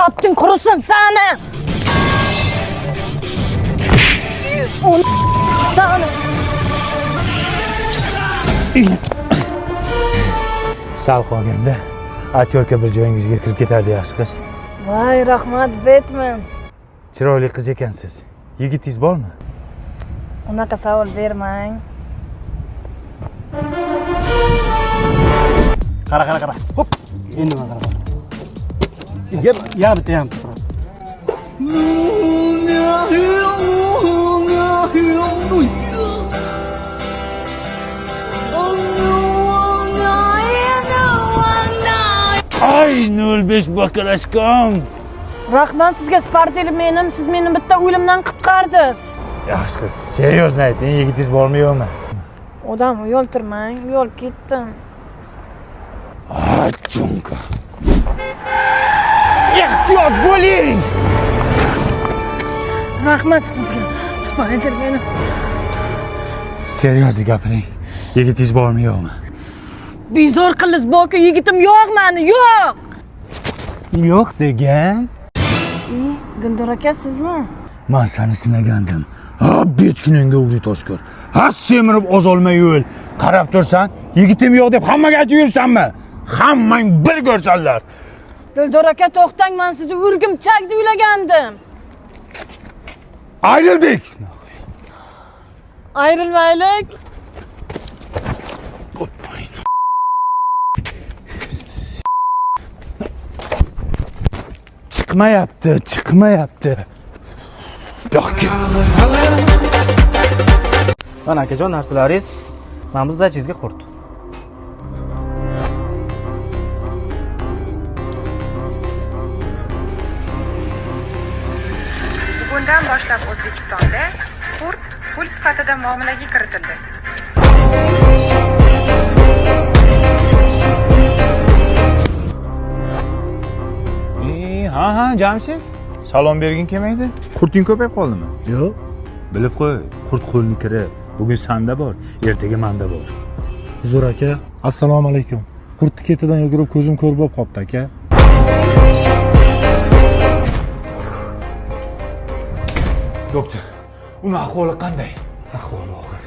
Obding qurisin sani. Sani. Sal qolganda atyorka bir joyingizga kirib ketardi, yaxshi qiz. Voy, rahmat, Batman. Chiroyli qiz ekansiz. Yigitingiz bormi? Unaqa savol bermang. Qara, qara, qara. Hop. Endi mana qara. Yep, ya bitta ham turadi. Ay, 05 bakalashkam. Rahmat sizga, Spidermanim, siz meni bitta o'limdan qutqardingiz. Yaxshi qiz, серьезно ayting, yigitingiz bormi yo'qmi? Odam uyaltirmang, uyalib ketdim. Ay, chunka. Ehtiyot bo'ling. Rahmat sizga, Spidermanim. Серьезно gapiring. Yigitingiz bormi yo'qmi? Bezor qildingiz, boku yigitim yo'q mani, yo'q. Yo'q degan. Dildor aka, sizmi? Men seni sinagandim. Ha, bet kuningga uri toshkor. Ha, semirib ozolmay yo'l. Qarab tursan, yigitim yo'q deb hammaga aytib yursanmi? Hammang bir ko'rsanlar. Dildor aka, to'xtang, men sizni o'rgimchak deb o'ylagandim. Ayrildik. Ayrilmaylik. Chiqmayapti, chiqmayapti. Yo'q. Mana akajon narsalaringiz, mana bu zdachingizga qurt. Bugundan boshlab O'zbekistonda qurt pul sifatida muomalaga kiritildi. Ha ha, Jamshid. Salom bergin kelmaydi. Qurting ko'payib qoldimi? Yo'q. Bilib qo'y, qurt qo'lni kiri. Bugun senda bor, ertaga menda bor. Uzr aka, assalomu alaykum. Qurtni ketidan yugurib ko'zim ko'r bo'lib qopti aka. Doktor, uni ahvoli qanday? Ahvoli og'ir.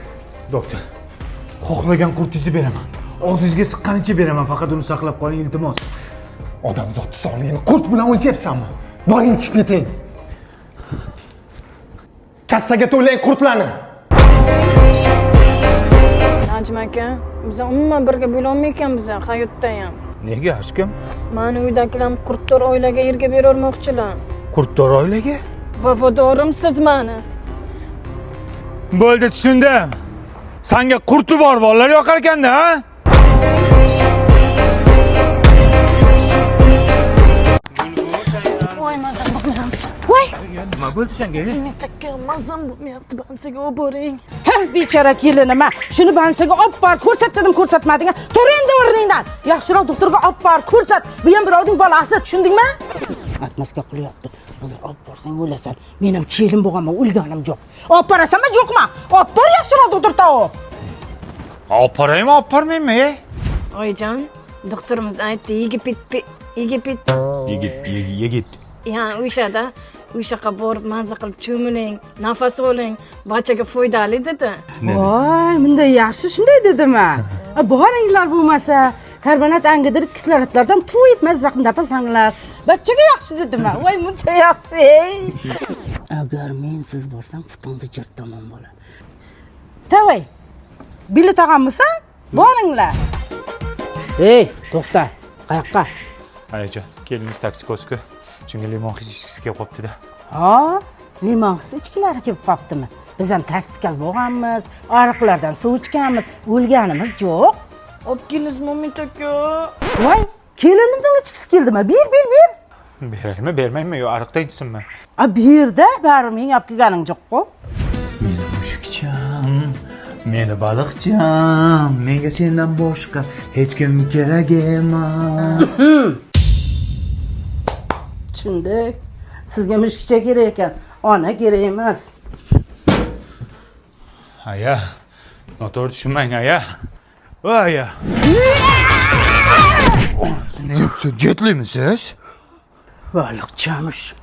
Doktor, xohlagan qurtingizni beraman. Og'zingizga siqqanicha beraman, faqat uni saqlab qoling, iltimos. Odamzodni sog'lig'ini qurt bilan o'lchayapsanmi? Boring chiqib keting. Kassaga to'lang qurtlarni. Najm aka, biz umuman birga bo'lolmaykanmiz hayotda ham. Nega, ashkim? Mani uydagilar qurtdor oilaga erga berolmoqchilar. Qurtdor oilaga? Vafodorimsiz mani. Bo'ldi, tushundim. Sanga qurti bor bolalar yoqar ekanda, ha? Voy, mazam bo'lmayapti. Voy! Nima bo'ldi senga? Umid aka, mazam bo'lmayapti, bansiga olib boring. Ha, bechora kelinim, shuni bansiga olib bor, ko'rsat dedim, ko'rsatmading. Tur endi o'rningdan. Yaxshiroq doktorga olib bor, ko'rsat. Bu ham birovning bolasi, tushundingmi? Atmaska qilyapti. Agar olib borsang o'lasan. Men ham kelin bo'lganman, o'lganim yo'q. Olib borasanmi, yo'qmi? Olib bor yaxshiroq doktor topib. Olib boraymi, olib bormaymi? Oyijon, doktorimiz aytdi, yigit. Yigit. Ya, o'shada, o'shaqa borib maza qilib cho'miling, nafas oling, barchaga foydali dedi. Voy, bunday yaxshi shunday dedimi? Boringlar bo'lmasa, karbonat angidrid kislorodlardan to'yib mazza qilib nafas olinglar. Barchaga yaxshi dedimi? Voy, muncha yaxshi. Agar men siz borsam, putingni jirtaman bola. Tavay. Bilet olganmisan? Boringlar. Ey, to'xta. Qayoqqa? Ayajon, kelingiz toksikoz-ku. Chunki limon his ichgisi kelib qopti-da. Ha, limon his ichkilari kelib qoptimi? Biz ham toksikoz bo'lganmiz, ariqlardan suv ichganmiz, o'lganimiz yo'q. Olib kelasizmi, Umid aka? Voy, kelinimning ichgisi keldimi? Ber, ber, ber. Beraymi, bermaymi yo ariqda ichsinmi? A, berda, baribir menga olib kelganing yo'q-ku. Meni mushukcham, meni baliqcham, menga sendan boshqa hech kim kerak emas. Tushundik. Sizga mushukcha kerak ekan, ona kerak emas. Aya, noto'g'ri tushunmang, aya. Aya. Siz jetlimisiz? Varlıkçıymış.